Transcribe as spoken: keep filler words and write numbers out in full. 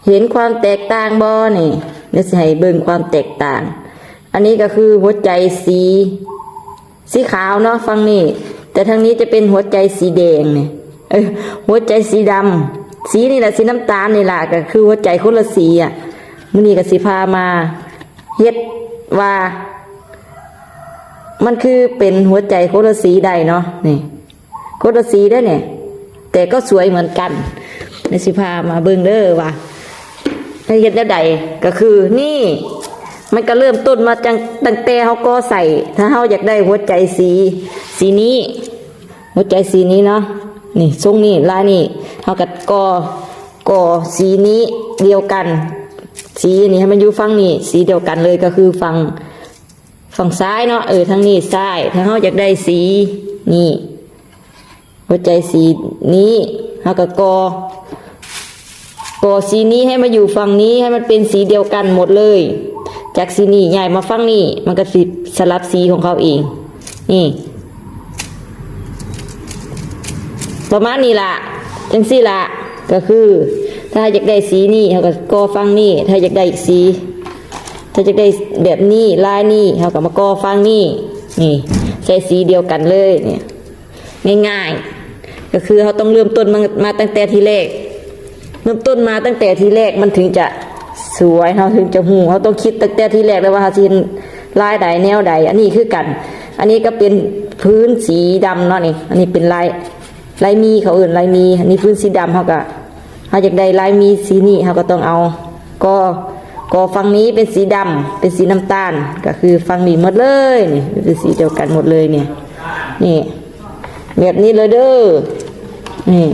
เห็นความแตกต่างบ่นี่ เดี๋ยวสิให้เบิ่งความแตกต่าง อันนี้ก็คือหัวใจสี สีขาวเนาะฝั่งนี้ แต่ทางนี้จะเป็นหัวใจสีแดงนี่ เออ หัวใจสีดำ สีนี่แหละ สีน้ำตาลนี่แหละ ก็คือหัวใจคนละสีอ่ะ มื้อนี้ก็สิพามาเฮ็ดว่า มันคือเป็นหัวใจคนละสีได้เนาะ นี่ คนละสีได้เนี่ย แต่ก็สวยเหมือนกัน ในสิพามาเบิ่งเด้อว่า ให้เฮ็ดแนวใด ก็คือนี่ มันก็เริ่มต้นมาจัง ตั้งแต่เฮาก่อใส่ ถ้าเฮาอยากได้หัวใจสี สีนี้ หัวใจสีนี้เนาะ นี่ ทรงนี้ ลายนี้ เฮาก็ก่อ ก่อสีนี้เดียวกัน สีนี้ให้มันอยู่ฝั่งนี้ สีเดียวกันเลย ก็คือฝั่ง ฝั่งซ้ายเนาะ เออ ทางนี้ซ้าย ถ้าเฮาอยากได้สี นี่ หัวใจสีนี้ เฮาก็ก่อ ก่อสีนี้ให้มาอยู่ฝั่งนี้ ให้มันเป็นสีเดียวกันหมดเลย จากสีนี้ย้ายมาฝั่งนี้ มันก็สิสลับสีของเขาเอง นี่ ประมาณนี้ล่ะ จังซี่ล่ะ ก็คือ ถ้าอยากได้สีนี้ เฮาก็ก่อฝั่งนี้ ถ้าอยากได้อีกสี ถ้าอยากได้แบบนี้ ลายนี้ เฮาก็มาก่อฝั่งนี้ นี่ ใส่สีเดียวกันเลย เนี่ย ง่ายๆ ก็คือเฮาต้องเริ่มต้นมา มาตั้งแต่ทีแรก เริ่มต้นมาตั้งแต่ทีแรก มันถึงจะสวย เฮาถึงจะฮู้ เฮาต้องคิดตั้งแต่ทีแรกเลยว่าเฮาสิเฮ็ดลายใด แนวใด อันนี้คือกัน อันนี้ก็เป็นพื้นสีดำเนาะนี่ อันนี้เป็นลาย ลายหมี เขาเอิ้นลายหมี อันนี้พื้นสีดำ เฮาก็ เฮาอยากได้ลายหมีสีนี้ เฮาก็ต้องเอา ก่อ ก่อฝั่งนี้เป็นสีดำ เป็นสีน้ำตาล ก็คือฝั่งนี้หมดเลย นี่ เป็นสีเดียวกันหมดเลยเนี่ย นี่ แบบนี้เลยเด้อ นี่